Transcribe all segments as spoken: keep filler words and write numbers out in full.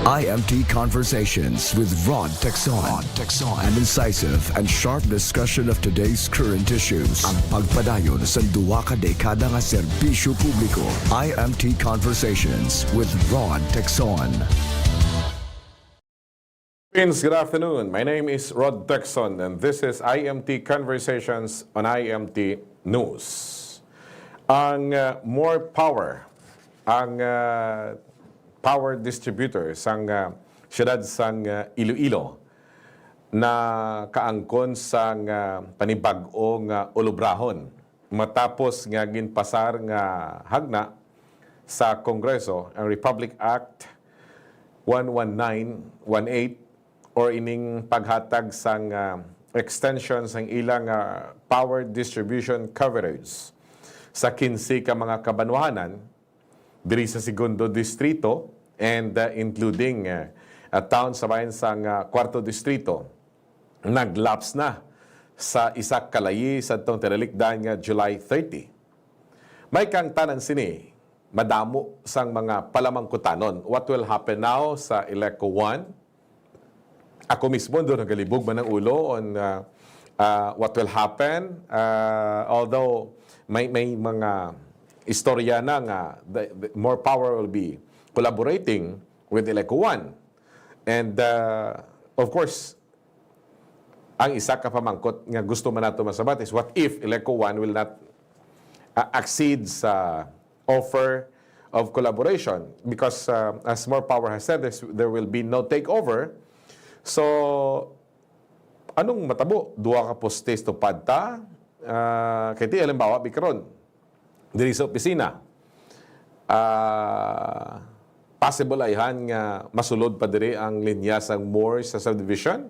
I M T Conversations with Rod Texon. Rod Texon. An incisive and sharp discussion of today's current issues. Ang pagpadayon sa duha ka dekada nga serbisyo publiko. I M T Conversations with Rod Texon. Philippines, good afternoon. My name is Rod Texon, and this is I M T Conversations on I M T News. Ang, uh, More Power, ang, uh, power distributor sang, uh, siyudad sang, uh, Iloilo, nakaangkon sang, uh, panibag-o nga ulobrahon matapos nga ginpasar nga hagna sa Kongreso ang Republic Act one one nine one eight, or ining paghatag sang, ah, extension sang ilang, ah, power distribution coverage sa kinse ka mga kabanwahanan diri sa Segundo Distrito and, ah, including, ah, ah, town sa bahin sang, ah, Cuarto Distrito, nag-lapse na sa isa ka layi sadtong tinalikdan nga July thirty. May kang tanan sini, madamo sang mga palamangkutanon. What will happen now sa Eleco one? Ako mismo, do nagalibog man ang ulo on, uh, uh, what will happen. Uh, although may, may mga istorya na nga the, the More Power will be collaborating with Eleco one. And, uh, of course, ang isa ka pamangkot nga gusto man nato masabat is, what if Eleco one will not, uh, accede sa offer of collaboration? Because, uh, as More Power has said, this, there will be no takeover. So, anong matabo? Duha ka postes tupad ta? Ah, kay ti, halimbawa, bi karon, diri sa opisina, ah, possible ayhan nga masulod pa diri ang linya sang More sa subdivision.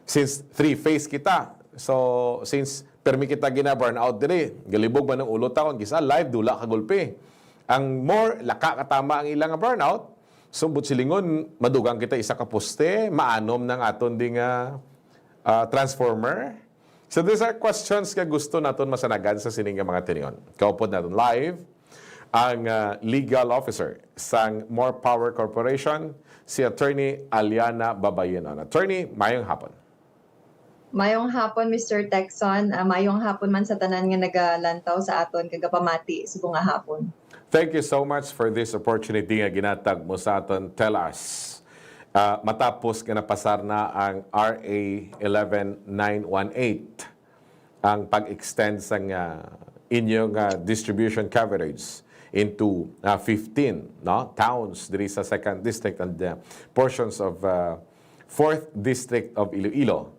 Since three-phase kita, so, since permi kita gina-brownout diri, galibog man ang ulo ta kon kis-a live, dula ka gulpi. Ang More, laka katama ang ila nga brownout. So, buot silingon, madugang kita isa ka poste, maanom nang aton di nga, ah, transformer. So, these are questions nga gusto naton masanagan sa sini nga mga tion. Kaupod naton live ang, ah, legal officer sang More Power Corporation, si Attorney Aliana Babayenon. Attorney, mayong hapon. Mayong hapon, Mister Texon. Ah, mayong hapon man sa tanan nga nagalantaw sa aton kag gapamati subong nga hapon. Thank you so much for this opportunity nga ginatag mo sa aton. Tell us, ah, matapos nga napasar na ang R A eleven nine one eight, ang pag-extend sang, ah, inyong, ah, distribution coverage into, ah, fifteen, no, towns diri sa Second District and, ah, portions of, ah, Fourth District of Iloilo.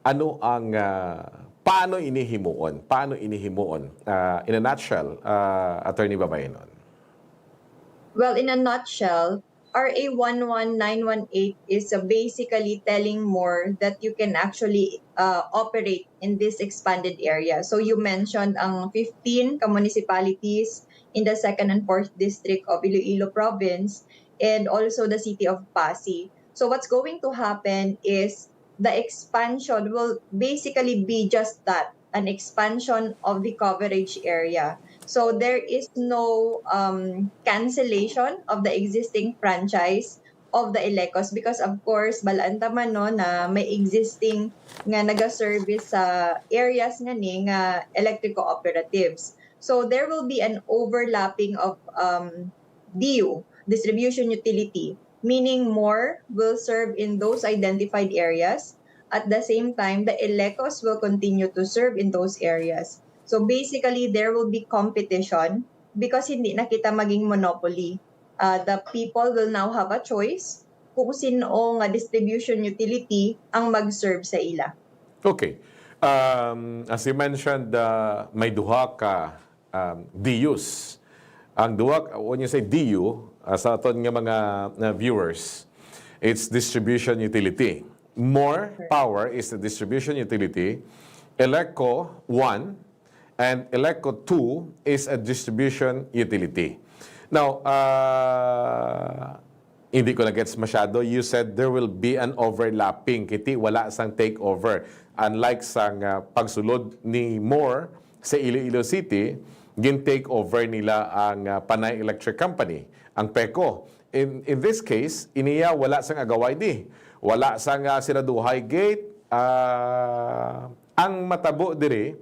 Ano ang, ah, paano ini himuon? Paano ini himuon? Ah, in a nutshell, ah, Attorney Babayenon. Well, in a nutshell, R A one one nine one eight is, uh, basically telling More that you can actually, uh, operate in this expanded area. So you mentioned ang fifteen ka municipalities in the second and fourth district of Iloilo province and also the city of Passi. So what's going to happen is the expansion will basically be just that, an expansion of the coverage area. So there is no, um, cancellation of the existing franchise of the Elecos because, of course, bal-an ta man, no, na may existing nga nagaservice sa areas nga ni nga electric cooperatives. So there will be an overlapping of, um, D U, distribution utility, meaning More will serve in those identified areas. At the same time, the Elecos will continue to serve in those areas. So basically, there will be competition because hindi na kita maging monopoly. Uh, the people will now have a choice kung sino nga distribution utility ang mag-serve sa ila. Okay. Um, as you mentioned, uh, may duha ka, um, D Us. Ang duha, when you say D U, uh, sa aton nga mga, uh, viewers, it's distribution utility. More Power is the distribution utility. Eleco one and Eleco two is a distribution utility. Now, uh, hindi ko na-gets masyado. You said there will be an overlapping. Kiti wala sang takeover. Unlike sang, uh, pagsulod ni More sa Iloilo City, gin-takeover nila ang, uh, Panay Electric Company, ang PECO. in, in this case, iniya wala sang agaway di. Wala sang, ah, siraduhay gate. Ah, ang matabo diri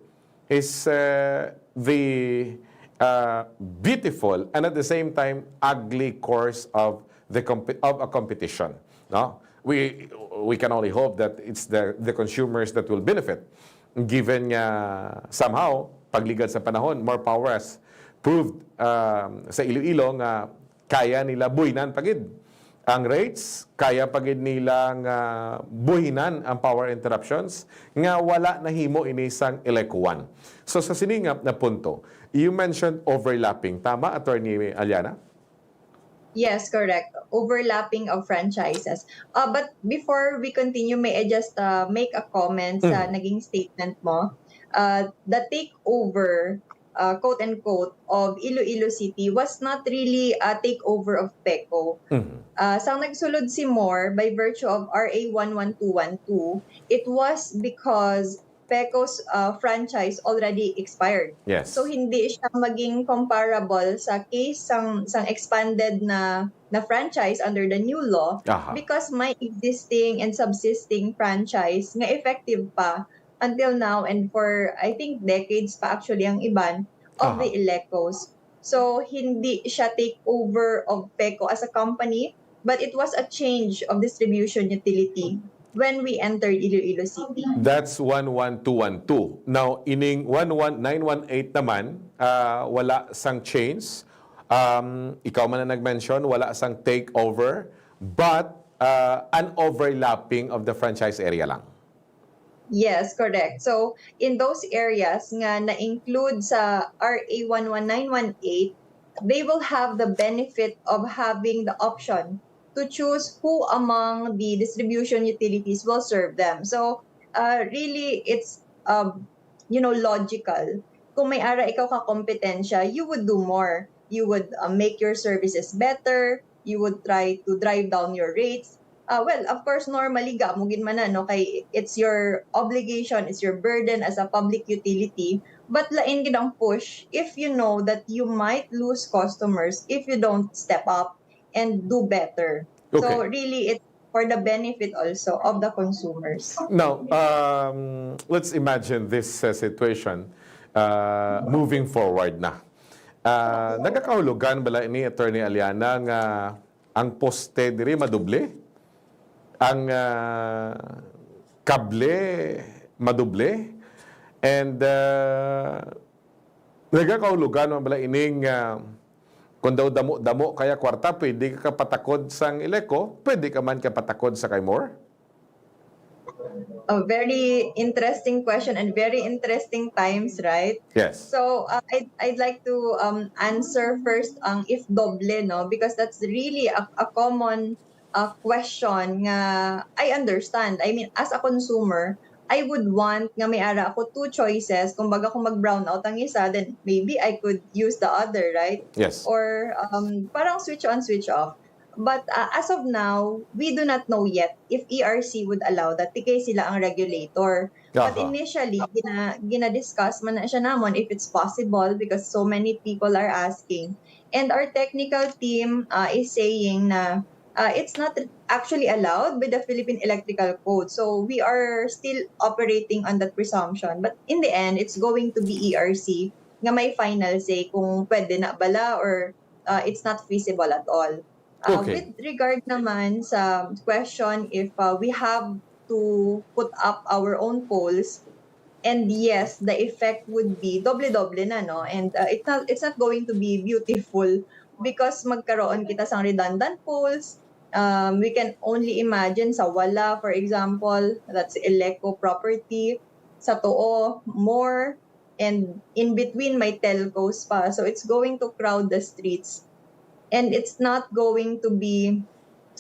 is, uh, the, uh, beautiful and at the same time ugly course of the compe-, of a competition, no? We, we can only hope that it's the, the consumers that will benefit. Given nga somehow, pagligad sa panahon, More Power has proved, um, sa Iloilo nga kaya nila buhinan pa gid ang rates, kaya pa gid nila nga buhinan ang power interruptions nga wala nahimo ini sang Eleco One. So, sa sini nga na punto, you mentioned overlapping. Tama, Attorney Aliana? Yes, correct. Overlapping of franchises. Uh, but before we continue, may I just, uh, make a comment sa Mm. naging statement mo? Uh, the takeover, uh, quote unquote, of Iloilo City was not really a takeover of PECO. Mm. Uh, sang nagsulod si More by virtue of R A one one two one two, it was because PECO's, uh, franchise already expired. Yes. So, hindi siya maging comparable sa case sang, sang expanded na, na franchise under the new law Aha. because may existing and subsisting franchise nga effective pa until now and for, I think, decades pa actually ang iban of Aha. the Elecos. So, hindi siya takeover of PECO as a company, but it was a change of distribution utility when we entered Iloilo City. That's one one two one two. Now, ining one one nine one eight naman, ah, wala sang change. Um, ikaw man ang nag-mention, wala sang takeover, but, ah, an overlapping of the franchise area lang. Yes, correct. So, in those areas nga na-include sa R A one one nine one eight, they will have the benefit of having the option to choose who among the distribution utilities will serve them. So, uh, really, it's, um, you know, logical. Kung may ara ikaw ka kompetensya, you would do more. You would, uh, make your services better. You would try to drive down your rates. Uh, well, of course, normally, ga mo gid man na, no, kay it's your obligation, it's your burden as a public utility. But lain gid ang push if you know that you might lose customers if you don't step up and do better. So, Okay. really, it's for the benefit also of the consumers. Now, um, let's imagine this, uh, situation, uh, moving forward na. Uh, nagakahulugan bala ini, Attorney Aliana, nga ang poste diri madoble, ang, ah, kable madoble, and, ah, nagakahulugan man bala ining, ah, kung daw damo-damo kaya kwarta, pwede ka kapatakod sang Eleco, pwede ka man kapatakod sa kay More? A very interesting question and very interesting times, right? Yes. So, uh, I'd, I'd like to, um, answer first ang if doble, no? Because that's really a, a common, uh, question nga I understand. I mean, as a consumer, I would want nga may ara ako two choices. Kumbaga, kung mag-brownout ang isa, then maybe I could use the other, right? Yes. Or, um, parang switch on, switch off. But, uh, as of now, we do not know yet if E R C would allow that, ti kay sila ang regulator. But Aha. initially, gina-, gina-discuss man na siya namon if it's possible because so many people are asking. And our technical team, uh, is saying na, uh, it's not actually allowed by the Philippine Electrical Code. So we are still operating on that presumption. But in the end, it's going to be E R C nga may final say kung pwede na bala or, uh, it's not feasible at all. Uh, Okay. With regard naman sa question if, uh, we have to put up our own poles, and yes, the effect would be doble-doble na, no? And, uh, it's not, it's not going to be beautiful because magkaroon kita sang redundant poles. Um, we can only imagine sa Wala, for example, that's Eleco property. Sa Too, More, and in between may telcos pa. So it's going to crowd the streets. And it's not going to be,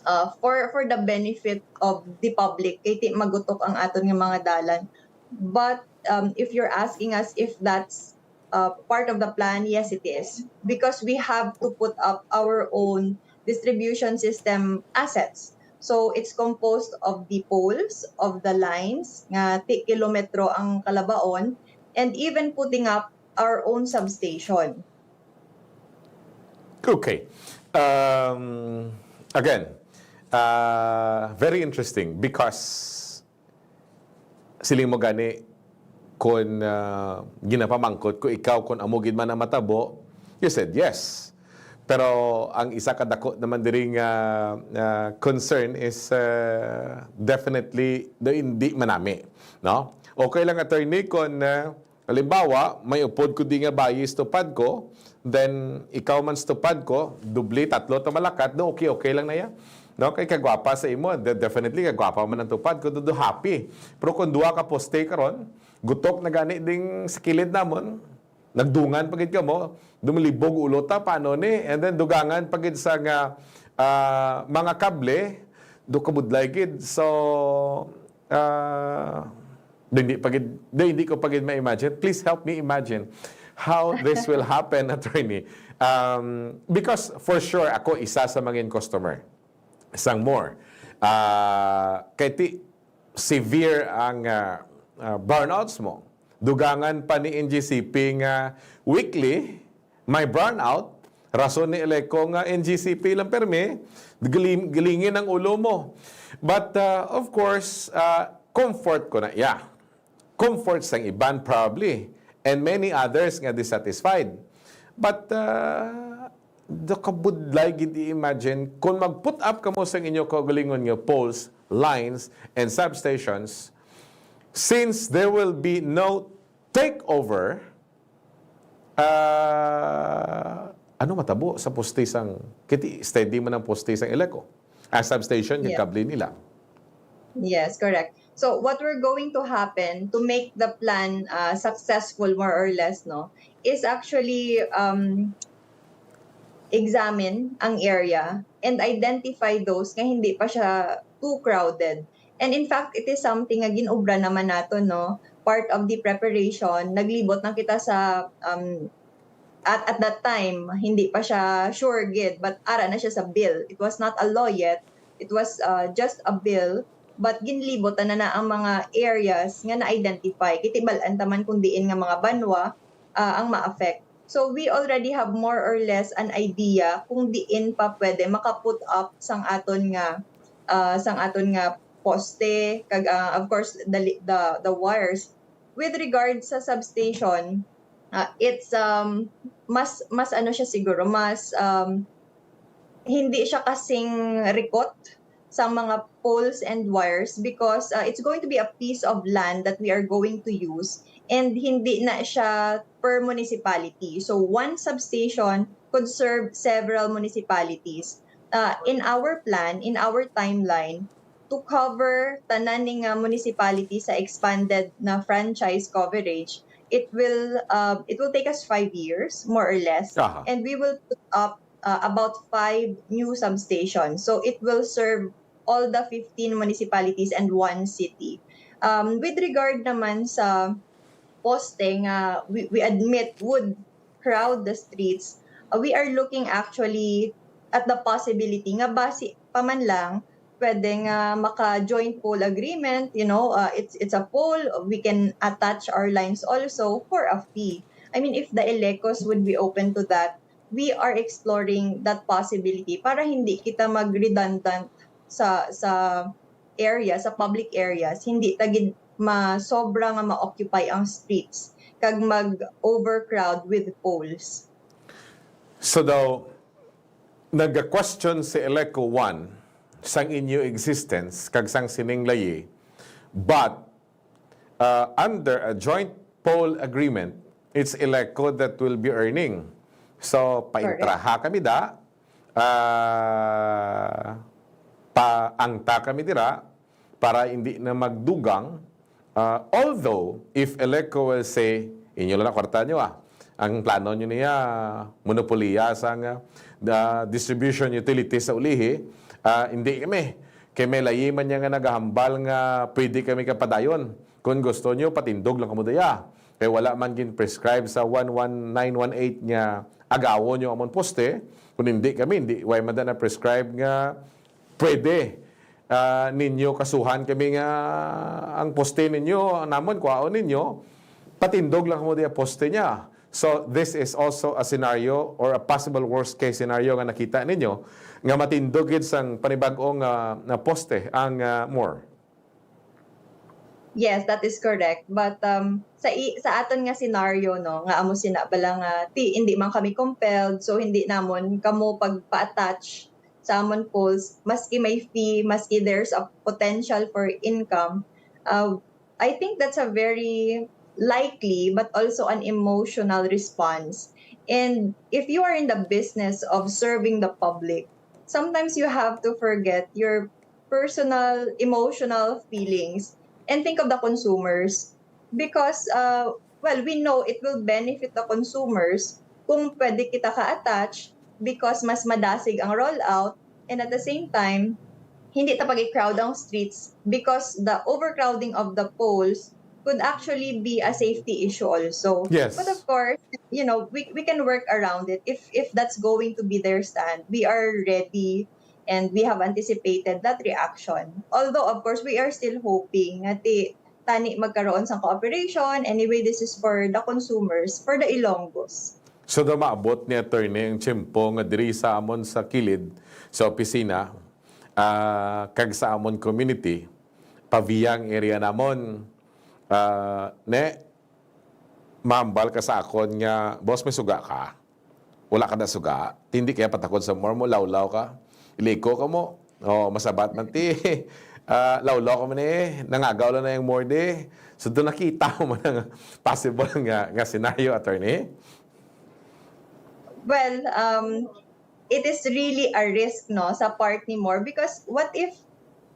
uh, for, for the benefit of the public. Kay ti magutok ang aton nga mga dalan. But, um, if you're asking us if that's, uh, part of the plan, yes, it is. Because we have to put up our own distribution system assets. So it's composed of the poles, of the lines, nga ti kilometro ang kalabaon, and even putting up our own substation. Okay. Um, Again, uh, very interesting because siling mo gani, kung, uh, ginapamangkot ko ikaw kung amo gid man ang matabo, you said yes. Pero ang isa ka dako naman diri nga, uh, concern is, uh, definitely do hindi manami, no? Okay lang, attorney, kung, uh, halimbawa, may upod ko di nga bayis tupad ko, then ikaw man sa tupad ko, doble, tatlo ta malakat, do okay, okay lang na ya. No, kay kagwapa sa imo, de-, definitely kagwapa man ang tupad ko, do, do happy. Pero kung duha ka poste karon, gutok na gani ding sa kilid namon, nagdungan pa gid kamo, dumalibog ulo ta, paano ni? And then dugangan pa gid sa nga, ah, mga kable, do kabudlay gid. So, ah, hindi pa gid, di, hindi ko pa gid ma-imagine. Please help me imagine how this will happen, attorney. Um, because for sure, ako isa sa mga customer. Sang more. Ah, kay ti, severe ang, ah, ah, brownouts mo. Dugangan pa ni N G C P nga weekly, may brownout. Rason ni Eleco nga N G C P lang permi, galing-, galingin ang ulo mo. But, ah, of course, ah, comfort ko na iya. Comfort sang iban probably, and many others nga dissatisfied. But, ah, do kabudlay gid i-imagine kung mag-put up kamo sang inyo kaugalingon nga poles, lines, and substations, since there will be no takeover, ah, ano matabo sa poste sang, kiti steady man ang poste sang Eleco, ang substation, yung Yeah. kable nila. Yes, correct. So what we're going to happen to make the plan, uh, successful, more or less, no, is actually, um, examine ang area and identify those nga hindi pa siya too crowded. And in fact, it is something nga ginobra naman nato, no? Part of the preparation, naglibot na kita sa, um, at, at that time, hindi pa siya sure gid, but ara na siya sa bill. It was not a law yet. It was, uh, just a bill, but ginlibot na na ang mga areas nga na-identify. Kay tibal-an ta man kung diin nga mga banwa, ah, ang ma-affect. So, we already have more or less an idea kung diin pa pwede maka-put up sang aton nga, ah, sang aton nga poste, kag, ah, of course, the li-, the, the wires. With regard sa substation, ah, it's, um, mas, mas ano siya siguro, mas, um, hindi siya kasing rikot sa mga poles and wires because, uh, it's going to be a piece of land that we are going to use, and hindi na siya per municipality. So, one substation could serve several municipalities. Uh, in our plan, in our timeline, to cover tanan ni nga municipality sa expanded na franchise coverage, it will, uh, it will take us five years, more or less, Aha. and we will put up, uh, about five new substations. So it will serve all the fifteen municipalities and one city. Um, with regard naman sa poste nga we, we admit would crowd the streets, uh, we are looking actually at the possibility nga basi pa man lang pwede nga maka-joint pole agreement, you know, uh, it's, it's a pole, we can attach our lines also for a fee. I mean, if the Elecos would be open to that, we are exploring that possibility para hindi kita mag-redundant sa, sa area, sa public areas, hindi ta gid masobra nga ma-occupy ang streets kag mag-overcrowd with poles. So daw, nag-question si Eleco one sang inyo existence kag sang sining layi, but, uh, under a joint pole agreement, it's Eleco that will be earning. So, Correct. paintraha kami da, ah, paangta kami dira, para hindi na magdugang. Ah, although, if Eleco will say, "Inyo lang na kwarta nyo, ah. Ang plano nyo niya, monopoliya sa nga, the distribution utilities sa ulihi," ah, hindi kami. Kay may layi man niya nga nagahambal nga pwede kami kapadayon. Kung gusto nyo, patindog lang kamo daya. Kay wala man gin-prescribe sa one one nine one eight nga agawon nyo amon poste. Kung hindi kami, hindi, way man da na-prescribe nga pwede, ah, ninyo kasuhan kami nga ang poste ninyo, namon, kwaon ninyo, patindog lang kamo diya poste niya. So, this is also a scenario or a possible worst case scenario nga nakita ninyo nga matindog gid sang panibag-ong, ah, na poste ang, ah, Moore. Yes, that is correct. But, um, sa i-, sa aton nga scenario, no, nga amo sina bala nga ti-, hindi man kami compelled, so hindi namon kamo pagpa-attach sa amon poles, maski may fee, maski there's a potential for income. Uh, I think that's a very likely but also an emotional response. And if you are in the business of serving the public, sometimes you have to forget your personal emotional feelings and think of the consumers, because, uh, well, we know it will benefit the consumers kung pwede kita ka-attach, because mas madasig ang rollout, and at the same time, hindi ta pag-crowd ang streets, because the overcrowding of the poles could actually be a safety issue also. Yes. But of course, you know, we, we can work around it if, if that's going to be their stand. We are ready and we have anticipated that reaction. Although, of course, we are still hoping nga ti-, tani magkaroon sang cooperation. Anyway, this is for the consumers, for the Ilonggos. So, daw maabot ni attorney ang tiyempo nga diri sa amon sa kilid sa opisina, ah, kag sa amon community, Pavia ang area namon, ah, ne, mahambal ka sa akon nga, "Boss, may suga ka? Wala ka na suga? Hindi kaya patakod sa Moore mo, lawlaw ka? Iliko ka mo? Oh, masabat man ti, ah, lawlaw ka man eh, nangagaw lang na yung Moore di." So, doon nakita mo man ang possible nga, nga scenario, attorney? Well, um, it is really a risk, no, sa part ni Moore, because what if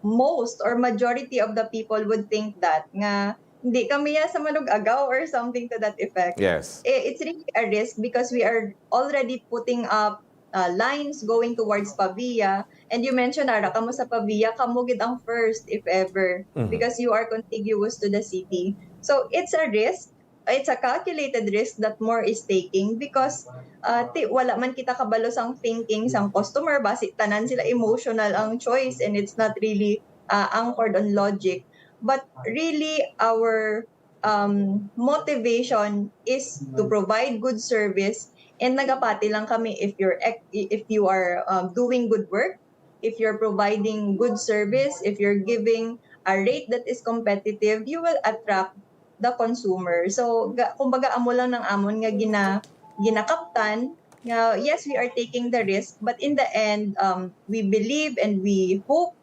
most or majority of the people would think that nga hindi kami ya sa manug-agaw or something to that effect. Yes. I-, it's really a risk because we are already putting up, uh, lines going towards Pavia. And you mentioned, ara, kamo sa Pavia, kamo gid ang first, if ever, Mhm. because you are contiguous to the city. So, it's a risk. It's a calculated risk that Moore is taking because, uh, ti-, wala man kita kabalo sang thinking sang customer, basi tanan sila emotional ang choice and it's not really, uh, anchored on logic. But really, our, um, motivation is to provide good service, and nagapati lang kami if you're ec-, if you are, um, doing good work, if you're providing good service, if you're giving a rate that is competitive, you will attract the consumer. So, ga-, kumbaga, amo lang nang amon nga gina-, ginakaptan nga, yes, we are taking the risk, but in the end, um, we believe and we hope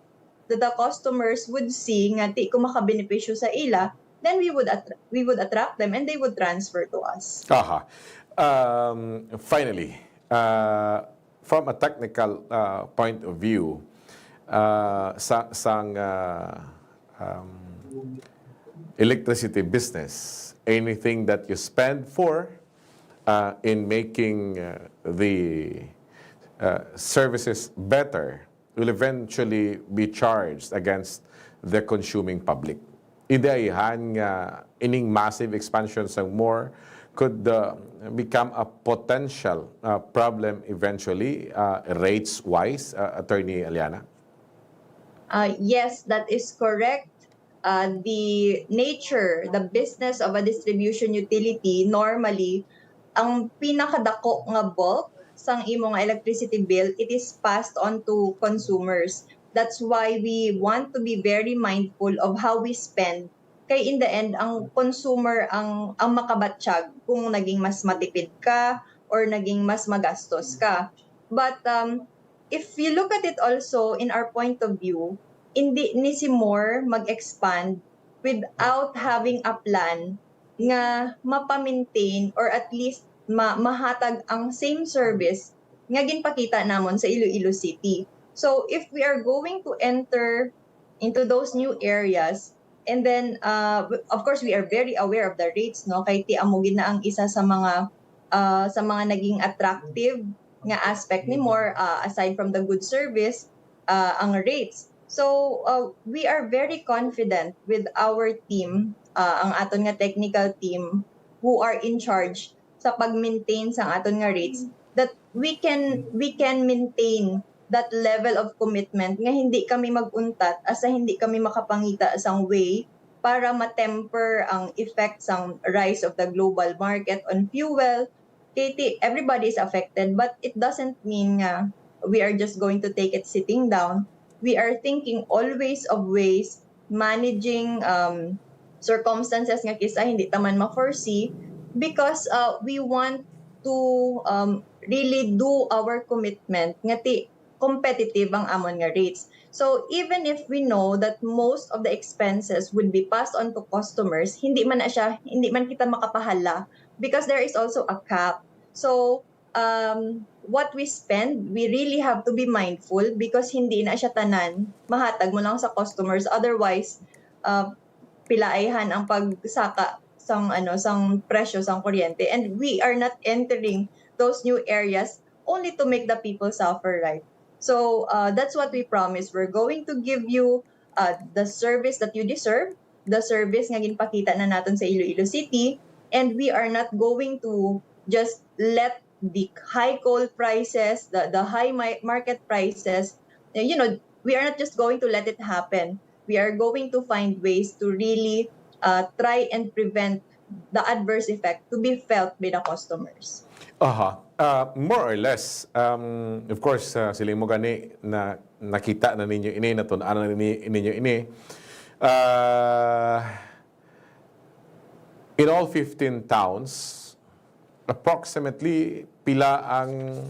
that the customers would see nga ti ko makabenepisyo sa ila, then we would attra-, we would attract them and they would transfer to us. Aha. Um, finally, uh, from a technical, uh, point of view, uh, sa, sang, uh, um, electricity business, anything that you spend for, uh, in making, uh, the, uh, services better will eventually be charged against the consuming public. Indi ayhan nga ining massive expansion sang Moore could, uh, become a potential, uh, problem eventually, uh, rates-wise, uh, Attorney Aliana? Uh, yes, that is correct. Uh, the nature, the business of a distribution utility, normally, ang pinakadako nga bulk sang imo nga electricity bill, it is passed on to consumers. That's why we want to be very mindful of how we spend. Kay in the end, ang consumer ang, ang makabatyag kung naging mas matipid ka or naging mas magastos ka. But, um, if you look at it also in our point of view, hindi ni si Moore mag-expand without having a plan nga mapa-maintain or at least ma-, mahatag ang same service nga ginpakita namon sa Iloilo City. So, if we are going to enter into those new areas, and then, uh, w-, of course, we are very aware of the rates, no? Kay ti amo gid na ang isa sa mga, uh, sa mga naging attractive nga aspect ni Moore, uh, aside from the good service, uh, ang rates. So, uh, we are very confident with our team, uh, ang aton nga technical team who are in charge sa pag-maintain sang aton nga rates, that we can, we can maintain that level of commitment nga hindi kami mag-untat asa hindi kami makapangita sang way para ma-temper ang effect sang rise of the global market on fuel. Kay ti-, everybody is affected, but it doesn't mean nga we are just going to take it sitting down. We are thinking always of ways managing, um, circumstances nga kisa hindi ta man ma-foresee because, uh, we want to, um, really do our commitment nga ti-, competitive ang amon nga rates. So, even if we know that most of the expenses would be passed on to customers, hindi man na siya, hindi man kita makapahala because there is also a cap. So, um, what we spend, we really have to be mindful because hindi na siya tanan mahatag mo lang sa customers. Otherwise, uh, pilaayhan ang pagsaka sang, ano, sang presyo sang kuryente. And we are not entering those new areas only to make the people suffer, right? So, uh, that's what we promise. We're going to give you, uh, the service that you deserve, the service nga ginpakita na naton sa Iloilo City, and we are not going to just let the high coal prices, the, the high mi-, market prices, uh, you know, we are not just going to let it happen. We are going to find ways to really, uh, try and prevent the adverse effect to be felt by the customers. Aha. Ah, more or less, um, of course, ah, siling mo gani na nakita na ninyo ini, natun-an na ni-, ninyo ini. Ah, in all fifteen towns, approximately pila ang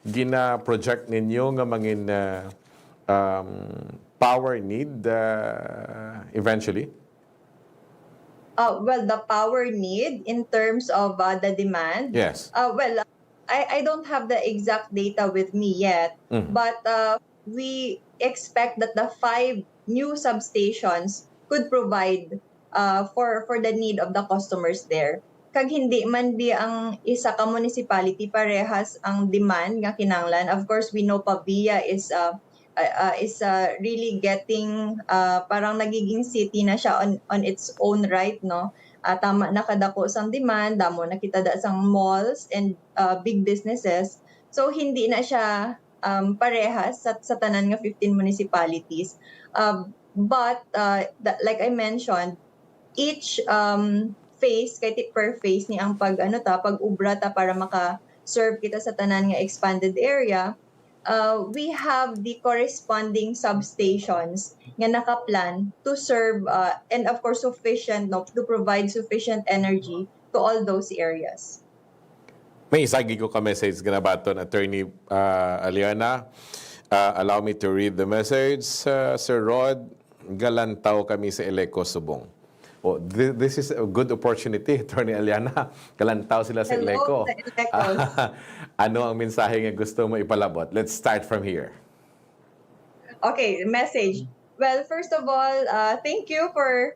gina-project ninyo nga mangin, ah, um, power need, ah, eventually? Uh, well, the power need in terms of, uh, the demand? Yes. Uh, well, I, I don't have the exact data with me yet, Mm. but, uh, we expect that the five new substations could provide, uh, for, for the need of the customers there. Kag hindi man bi ang isa ka municipality parehas ang demand nga kinahanglan. Of course, we know Pavia is, uh, uh, uh, is, uh, really getting, uh, parang nagiging city na siya on, on its own right, no? Ah, tama na kadako sang demand, damo na kita da sang malls and, uh, big businesses. So, hindi na siya, um, parehas sa, sa tanan nga fifteen municipalities. Uh, but, uh, the, like I mentioned, each, um, phase, kay ti-, per phase ni ang pag, ano ta, pag-ubra ta para maka-serve kita sa tanan nga expanded area, uh, we have the corresponding substations nga naka-plan to serve, uh, and of course sufficient, no, to provide sufficient energy to all those areas. May isa gid ko ka message nga nabaton, Attorney, uh, Aliana. Uh, allow me to read the message. Uh, Sir Rod, galantaw kami sa Eleco subong. Oh, thi-, this is a good opportunity, Attorney Aliana. Galantaw sila sa Hello, Eleco. Sa Eleco. Ano ang mensahe nga gusto mo ipalabot? Let's start from here. Okay, message. Well, first of all, uh, thank you for,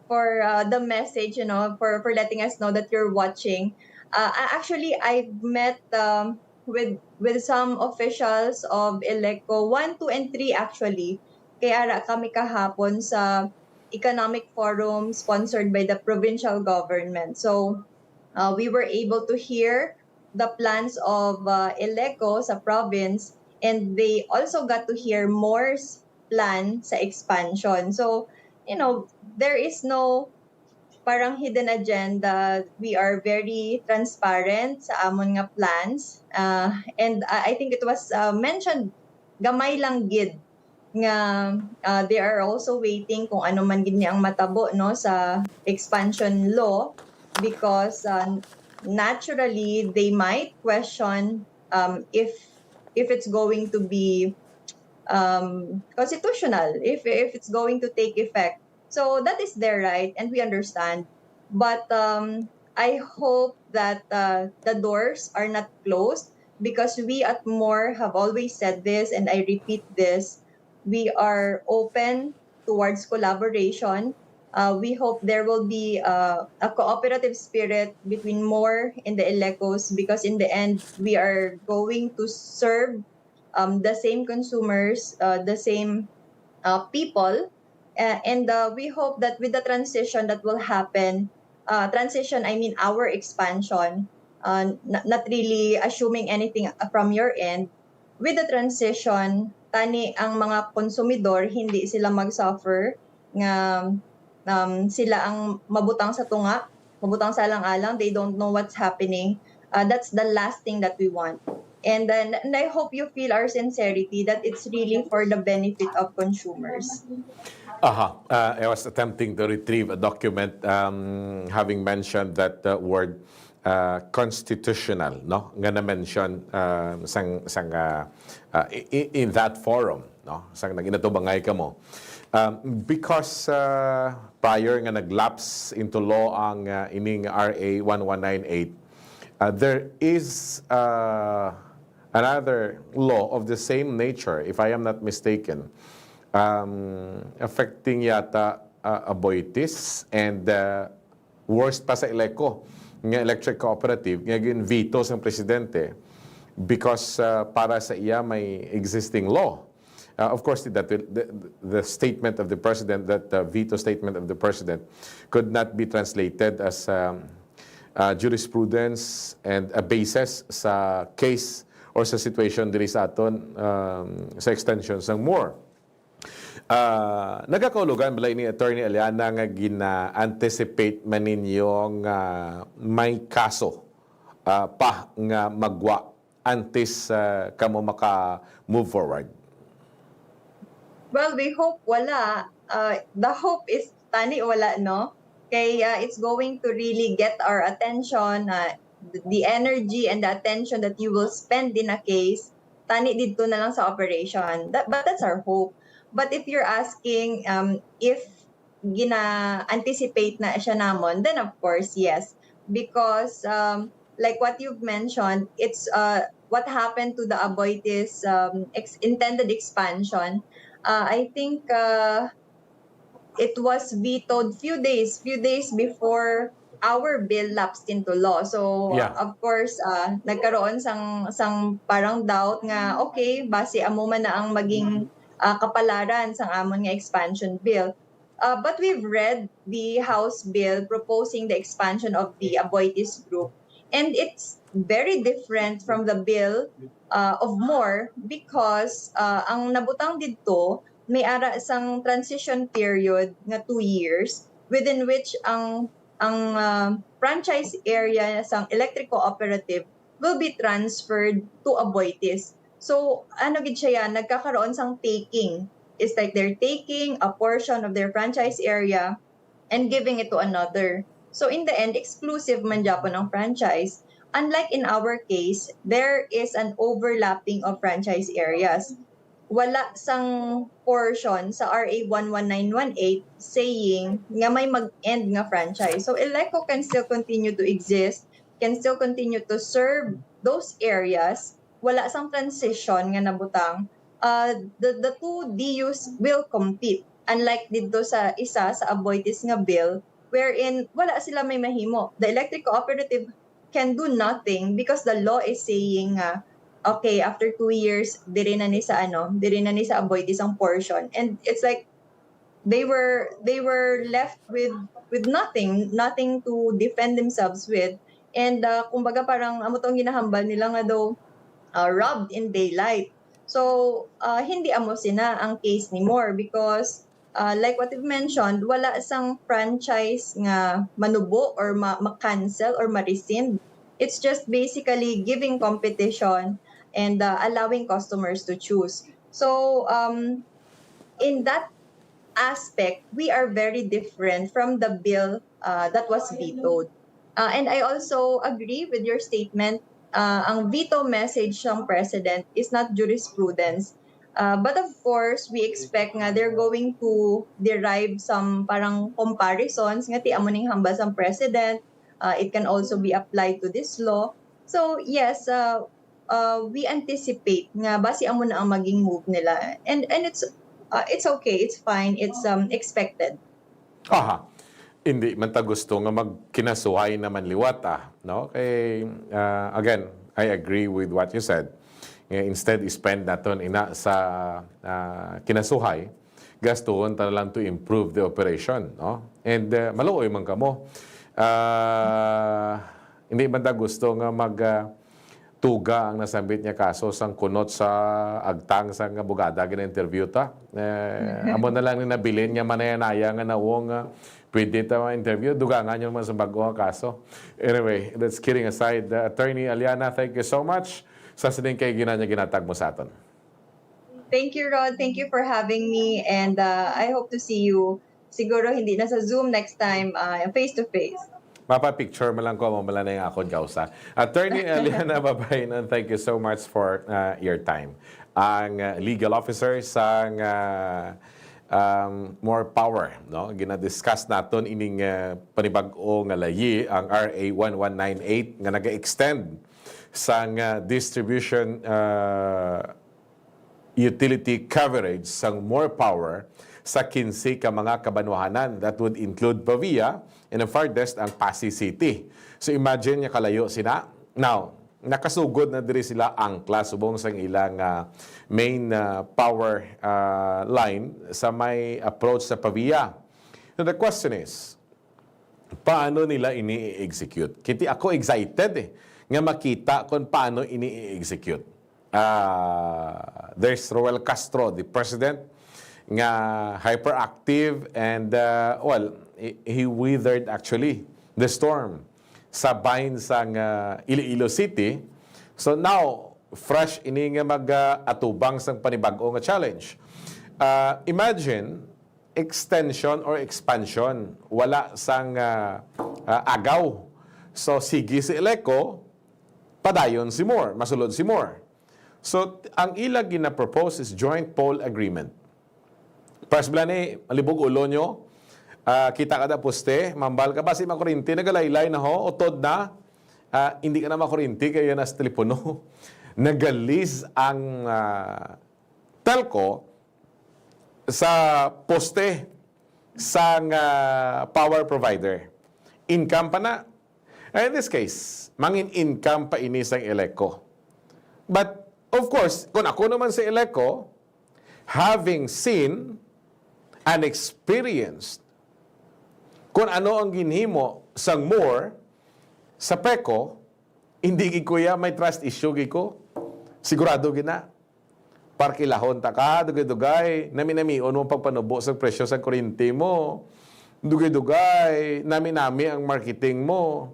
for, uh, the message, you know, for, for letting us know that you're watching. Uh, a-, actually, I've met, um, with, with some officials of Eleco one, two, and three, actually. Kay ara kami kahapon sa economic forum sponsored by the provincial government. So, uh, we were able to hear the plans of, uh, Eleco sa province, and they also got to hear More's plan sa expansion. So, you know, there is no parang hidden agenda. We are very transparent sa amon nga plans. Uh, and I, I think it was, uh, mentioned gamay lang gid nga, uh, they are also waiting kung ano man gid ni ang matabo, no, sa expansion law, because, uh, naturally they might question, um, if, if it's going to be, um, constitutional, if, if it's going to take effect. So that is their right, and we understand. But, um, I hope that, uh, the doors are not closed, because we at More have always said this, and I repeat this, we are open towards collaboration. Uh, we hope there will be, uh, a cooperative spirit between More and the Elecos, because in the end, we are going to serve, um, the same consumers, uh, the same, uh, people. Uh, and, uh, we hope that with the transition that will happen, uh, transition, I mean our expansion, uh, n-, not really assuming anything, uh, from your end, with the transition, tani ang mga konsumidor, hindi sila mag-suffer nga um, sila ang mabutang sa tunga, mabutang sa alang-alang, they don't know what's happening. Uh, that's the last thing that we want. And then, and I hope you feel our sincerity that it's really for the benefit of consumers. Aha, uh, I was attempting to retrieve a document, um, having mentioned that uh, word uh, constitutional, no, nga na-mention uh, sang sang uh, uh, i- i- in that forum, no, sang nag-inatubangay kamo. Um, because uh, prior nga nag-lapse into law ang uh, ining R A one one nine eight, uh, there is uh, another law of the same nature, if I am not mistaken, um, affecting yata uh, Aboitiz and uh, worst pa sa Eleco nga electric cooperative nga gin-veto sang presidente because uh, para sa iya may existing law. Uh, of course, that will, the, the statement of the president, that uh, veto statement of the president, could not be translated as um, uh, jurisprudence and a basis sa case or sa situation diri sa aton um, sa extension sang Moore. Ah, nagakaulogan bala ini, Attorney Aliana, nga gina-anticipate man ninyo nga may kaso ah, pa nga magwa antes ah, kamo maka-move forward? Well, we hope wala. Uh, the hope is tani wala, no? Kay uh, it's going to really get our attention, uh, the energy and the attention that you will spend in a case, tani didto na lang sa operation. That, but that's our hope. But if you're asking um, if gina-anticipate na siya namon, then of course, yes. Because um, like what you've mentioned, it's uh, what happened to the Aboitiz um, ex- intended expansion. Uh, I think uh, it was vetoed few days, few days before our bill lapsed into law. So, Yeah. Of course, uh, nagkaroon sang sang parang doubt nga, okay, basi amo man na ang maging uh, kapalaran sang amon nga expansion bill. Uh, but we've read the House bill proposing the expansion of the Aboitiz group, and it's very different from the bill uh, of Moore because uh, ang nabutang didto may ara sang transition period nga two years within which ang ang uh, franchise area sang electric cooperative will be transferred to Aboitiz. So, ano gid siya yan? Nagkakaroon sang taking. It's like they're taking a portion of their franchise area and giving it to another. So, in the end, exclusive man gyapon ang franchise. Unlike in our case, there is an overlapping of franchise areas. Wala sang portion sa R A one one nine one eight saying nga may mag-end nga franchise. So, Eleco can still continue to exist, can still continue to serve those areas. Wala sang transition nga nabutang. Uh, the, the two D Us will compete. Unlike dito sa isa, sa Aboitiz nga bill, wherein wala sila may mahimo. The electric cooperative can do nothing because the law is saying nga, okay, after two years, diri na ni sa ano, diri na ni sa Aboitiz ang portion. And it's like, they were they were left with with nothing, nothing to defend themselves with. And uh, kumbaga parang amo tong ginahambal nila nga daw uh, robbed in daylight. So uh, hindi amo sina ang case ni Moore because uh, like what you've mentioned, wala sang franchise nga manubo or ma- ma-cancel or ma-rescind. It's just basically giving competition and uh, allowing customers to choose. So um, in that aspect, we are very different from the bill uh, that was vetoed. Uh, and I also agree with your statement. Uh, ang veto message ng president is not jurisprudence. Uh, but of course, we expect nga they're going to derive some parang comparisons nga ti amo ning hambal sang president. Uh, it can also be applied to this law. So yes, uh, uh, we anticipate nga basi amo na ang maging move nila. And and it's uh, it's okay, it's fine, it's um, expected. Aha. Hindi man ta gusto nga magkinasuhay naman liwat, ah, no? Kay, ah, again, I agree with what you said. Nga instead, i-spend naton ina sa ah, kinasuhay, gastuhon ta na lang to improve the operation, no? And ah, maluoy man kamo. Ah, hindi man ta gusto nga mag ah, tuga ang nasambit nga kaso sang kunot sa agtang sang abogada gina-interview ta. Eh, amo na lang ni nabilin nga manaya-naya nga nawong, ah, pwede ta ma-interview, dugangan niyo man sa bag-o nga kaso. Anyway, that's kidding aside. Uh, Attorney Aliana, thank you so much sa sining kay ginanya ginatag mo sa aton. Thank you, Rod. Thank you for having me. And uh, I hope to see you. Siguro hindi na sa Zoom next time, uh, face to face. Mapa-picture mo lang ko, mo lang na yung akon kausa. Attorney Aliana Babaynon, thank you so much for uh, your time. Ang uh, legal officer sang uh, um, More Power, no? Gina-discuss naton ining uh, panibag-o nga layi, ang R A one one nine eight, nga naga-extend sang uh, distribution uh, utility coverage sang More Power sa kinse ka mga kabanwahanan. That would include Pavia and the farthest ang Passi City. So imagine nga kalayo sina. Now, nakasugod na diri sila angkla subong sang ilang ah, main ah, power ah, line sa may approach sa Pavia. Now, the question is, paano nila ini i-execute? Kiti ako excited eh, nga makita kung paano ini i-execute. Ah, there's Roel Castro, the president, nga hyperactive and, ah, well, he, he weathered actually the storm sa bind sang ah, Iloilo City. So now, fresh ini nga mag-atubang sang panibag-o nga challenge. Ah, imagine, extension or expansion, wala sang ah, ah, agaw. So sige si Eleco, padayon si More, masulod si More. So ang ila gina-propose is joint pole agreement. Pas bala ni, malibog ulo nyo, ah, kita ka da poste, mambal ka, basi makurinti, nagalaylay na ho, utod na, ah, hindi ka na makurinti, kaya na sa telepono. Nagalis ang ah, telco sa poste sang ah, power provider. Income pa na. And in this case, mangin income pa ini sang Eleco. But, of course, kung ako naman sa Eleco, having seen and experienced kung ano ang ginhimo sang More sa PECO, hindi gid kuya may trust issue gid ko. Sigurado gid na. Parkilahon ta ka, dugay-dugay, nami-namion mo pagpanubo sa presyo sa kuryente mo. Dugay-dugay, nami-nami ang marketing mo.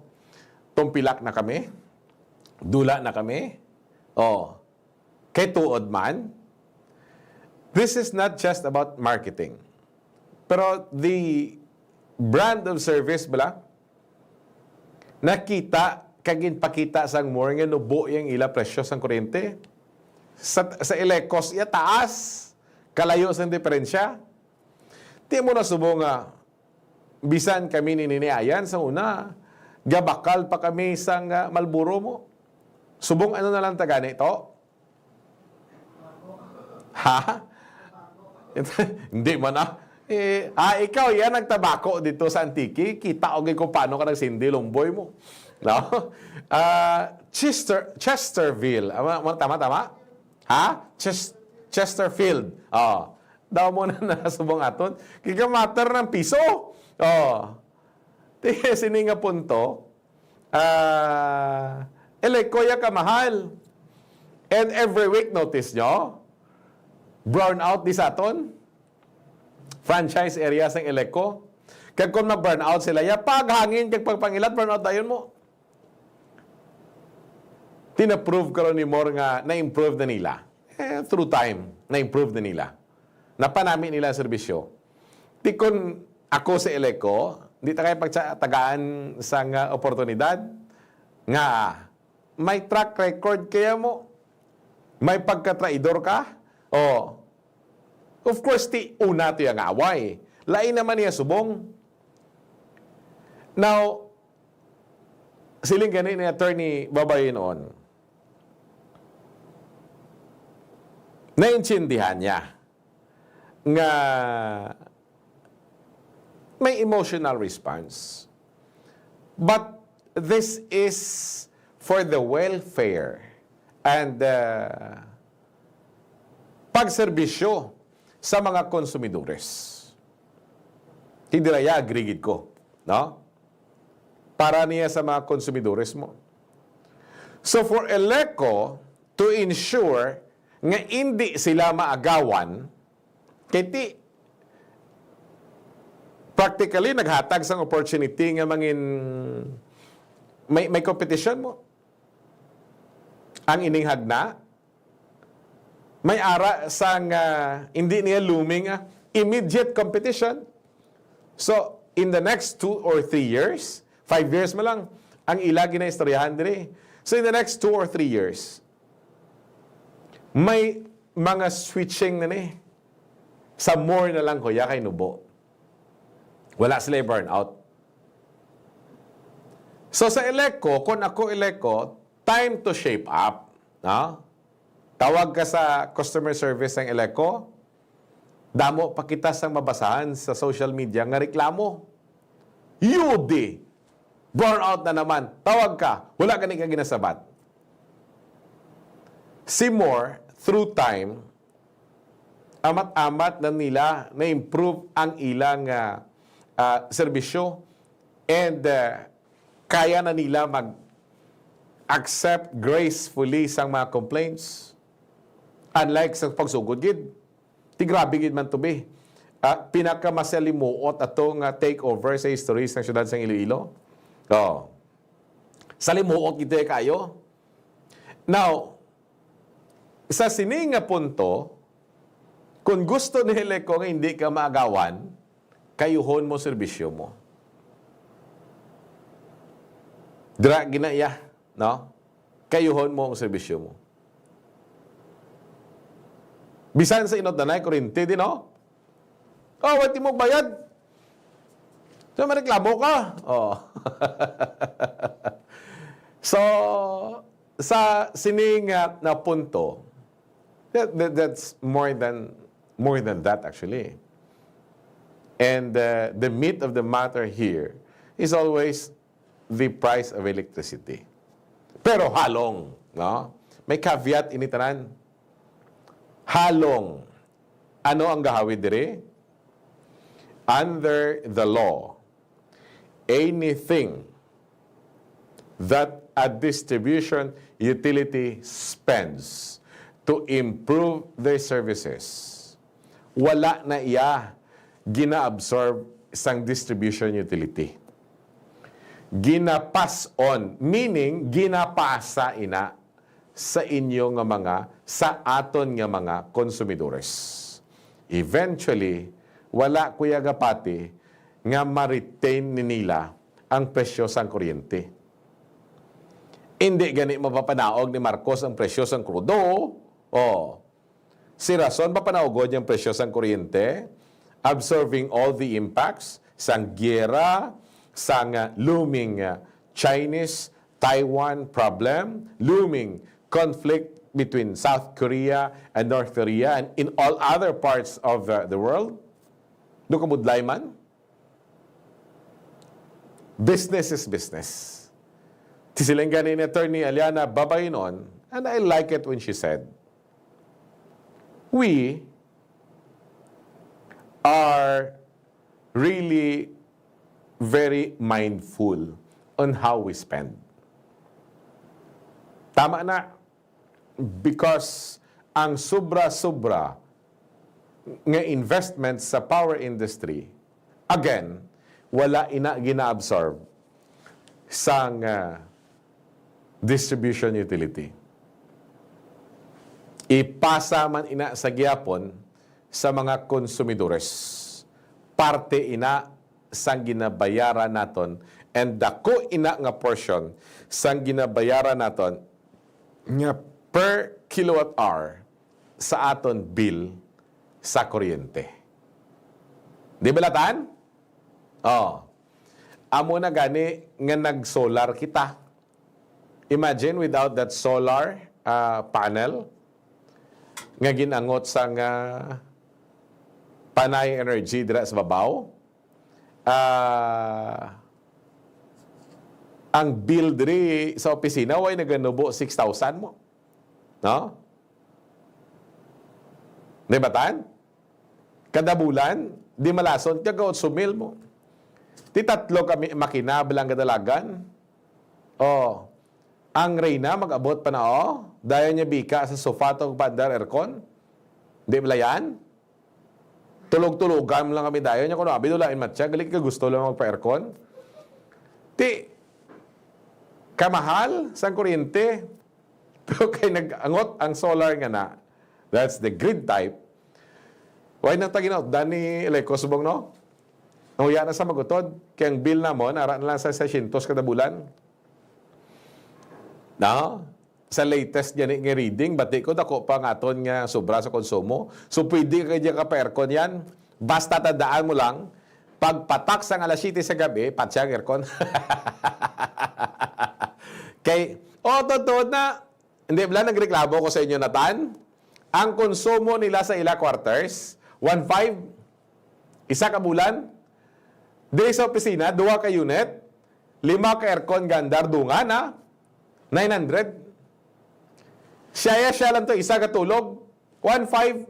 Tumpilak na kami. Dula na kami. Oh. Kay tuod man, this is not just about marketing. Pero the brand of service bala, nakita kag ginpakita sang More nga nubo yang ila presyo sang kuryente. Sa, sa Elecos, iya taas. Kalayo sang diferensya. Di mo na subong nga, bisan kami ni Nini Ayan sa una, gabakal pa kami sang ah, Marlboro mo. Subong ano na lang ta gani to? Ha? Hindi man ah. Eh, ah, ikaw, yan nagtabako dito sa Antique. Kita ko kung paano ka nagsindi, lumboy mo. No? Ah, Chester, Chesterville. Ah, ma- ma- tama, tama? Ha? Ches- Chesterfield. Oh. Daw mo na nasubong aton. Kaya matter ng piso. Oh. Tigas ini nga punto, ah, Eleco ya kamahal. And every week, notice nyo, brownout di sa aton. Franchise area sang Eleco. Kag kung mag-brownout sila, ya paghangin kag pagpangilat, brownout dayon mo. Tinaprove karon ni More nga na-improve na nila. Eh, through time, na-improve na nila. Napanami nila ang serbisyo. Di kun ako sa Eleco, di ta kay pagtagaan sang ah, oportunidad nga may track record kaya mo. May pagkatraidor ka? Oh. Of course, ti una to yung away. Lain naman niya subong. Now, siling gani ni Attorney Babaynon, naintindihan niya nga may emotional response. But this is for the welfare and uh, pagserbisyo sa mga konsumidores. Hindi na ya, agree gid ko. No? Para niya sa mga konsumidores mo. So for Eleco to ensure nga indi sila maagawan, kay ti, practically naghatag sang opportunity nga mangin may, may competition mo. Ang ining hagna, may ara sang, ah, hindi niya looming, ah, immediate competition. So, in the next two or three years, five years man lang ang ila ginaistoryahan diri. So, in the next two or three years, may mga switching na ni. Sa more na lang, kuya, kay nubo. Wala sila burnout. So, sa Eleco, kung ako Eleco, time to shape up. No? Tawag ka sa customer service ng Eleco, damo pa kita sang mabasahan sa social media nga reklamo. Yudi! Burnout na naman. Tawag ka. Wala gani ka ginasabat. Si More, through time, amat-amat na nila na-improve ang ilang, ah, ah, serbisyo, and, ah, kaya na nila mag-accept gracefully sang mga complaints. Unlike sa pagsugod gid, ti grabe gid man to be. Ah, pinakamasalimuot ato nga takeover sa history sa siyudad sang Iloilo. Oh. Salimuot gid kayo. Now, sa sini nga punto, kung gusto ni Eleco nga hindi ka maagawan, kayuhon mo serbisyo mo. Dira ginaya, no? Kayuhon mo ang serbisyo mo. Bisan sa inot na nay kuryente din, no? Oh, wait mo bayad. So, mareklamo ka. Oh. So, sa sining, ah, na punto, that, that, that's more than, more than that, actually. And, uh, the meat of the matter here is always the price of electricity. Pero halong, no? May caveat ini tanan. Halong. Ano ang gahawid diri? Under the law, anything that a distribution utility spends to improve their services, wala na iya gina-absorb sang distribution utility. Gina-pass on, meaning ginapasa ina sa inyo nga mga, sa aton nga mga konsumidores. Eventually, wala, Kuya Gapati, nga ma-retain ni nila ang presyo sang kuryente. Hindi gani mapapanaog ni Marcos ang presyo sang krudo. Oh. Si rason mapanaugod ang presyo sang kuryente, absorbing all the impacts sang giyera, sang, uh, looming, uh, Chinese-Taiwan problem, looming conflict between South Korea and North Korea, and in all other parts of, uh, the world. Do kabudlay man? Business is business. Ti siling gani ni Attorney Aliana Babaynon, and I like it when she said, "We are really very mindful on how we spend." Tama na, because ang sobra-sobra nga investment sa power industry, again, wala ina gina-absorb sang, ah, distribution utility. Ipasa man ina sa gihapon sa mga konsumidores. Parte ina sang ginabayaran naton, and dako ina nga portion sang ginabayaran naton nga per kilowatt hour sa aton bill sa kuryente. Di ba, Latan? Oh. Amo na gani nga nag-solar kita. Imagine without that solar, ah, panel nga gin-angot sang, ah, Panay Energy dira sa babaw, ah, ang bill diri sa opisina way naganubo six thousand mo. No? Di ba, tan? Kada bulan, di malason ka, ka otso mil mo. Ti tatlo kami makina, bilang kadalagan. Oh. Ang Reyna, mag-abot pa na, oh. Dayon niya bika sa sofa to, paandar aircon. Di bala yan? Tulog-tulogan mo lang kami dayon. Niya kuno, abi, dula in matya, gali ka gusto lang magpa-aircon. Ti, kamahal sang kuryente. Pero kay nag-angot ang solar nga na. That's the grid type. Why na taginaw? Dani Eleco subong, no? Ang uya na sa magutod. Kay ang bill namon, ara na lang sa seiscientos kada bulan. No? Sa latest gani nga reading, bati ko dako pa ang aton nga sobra sa konsumo. So, pwede ka dyan ka pa-aircon yan. Basta tandaan mo lang, pagpatak sang alas siyete sa gabi, patya ang aircon. Kay, oh, totoo na, hindi bala nagreklamo ko sa inyo, Nathan? Ang konsumo nila sa ila quarters, one five, isa ka bulan. Diri sa opisina, duha ka unit, lima ka aircon gandar dungan, ha? Nine hundred. Siya, ya, siya lang to, isa ka tulog, one five.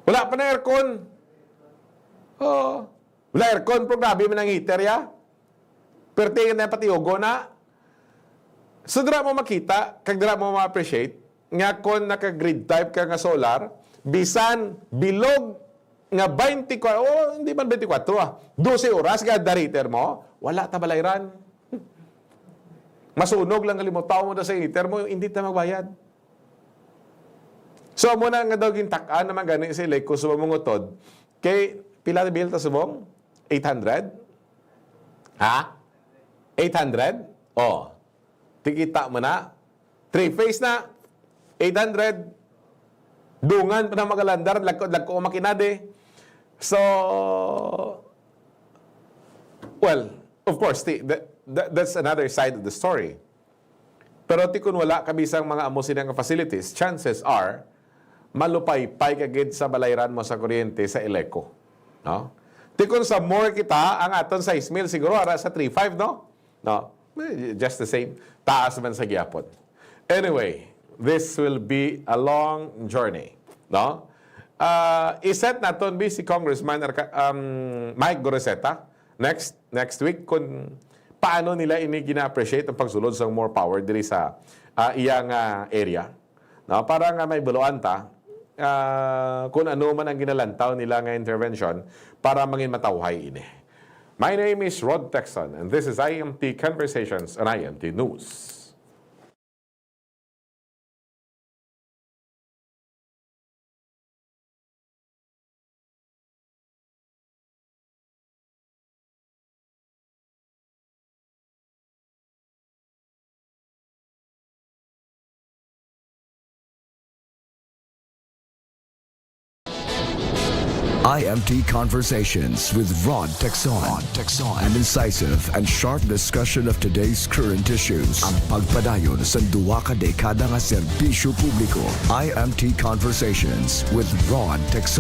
Wala pa na aircon. Oh. Wala aircon, pero grabe man ang heater, ya. Perti na pati ugo na. So, dira mo makita, kag dira mo ma-appreciate, nga kon naka-grid type ka nga solar, bisan bilog nga twenty-four, oh, hindi man twenty-four, ah, dose oras nga dariter mo, wala ta balayran. Masunog lang, kalimutaw mo na sa heater mo, hindi ta magbayad. So, amo na nga daw gintak-an naman gani si Eleco sa mangutod. Kay, pila na bill ta subong? Eight hundred? Ha? Eight hundred? Oh. Tikita mo na. Three phase na. Eight hundred. Dungan pa na magalandar. Lagko, lagko ang makinade. So, well, of course, ti-, that, that, that's another side of the story. Pero ti kun wala ka bisang mga amo sini nga facilities, chances are, malupaypay ka gid sa balayran mo sa kuryente sa Eleco. No? Ti kun sa more kita, ang aton sais mil siguro ara sa three five, no? No? Eh, just the same, taas man sa gihapon. Anyway, this will be a long journey, no? Ah, i-set naton bi si Congressman Arca-, um, Mike Goriseta next, next week kung paano nila ini gina-appreciate ang pagsulod sa more power diri sa, ah, iya nga area. No, para nga may buluan ta, ah, kung ano man ang ginalantaw nila nga intervention para mangin matawhay ini. My name is Rod Texon, and this is I M T Conversations and I M T News. I M T Conversations with Rod Texon. Rod Texon. An incisive and sharp discussion of today's current issues. Ang pagpadayon sa duwa ka dekada nga serbisyo publiko. I M T Conversations with Rod Texon.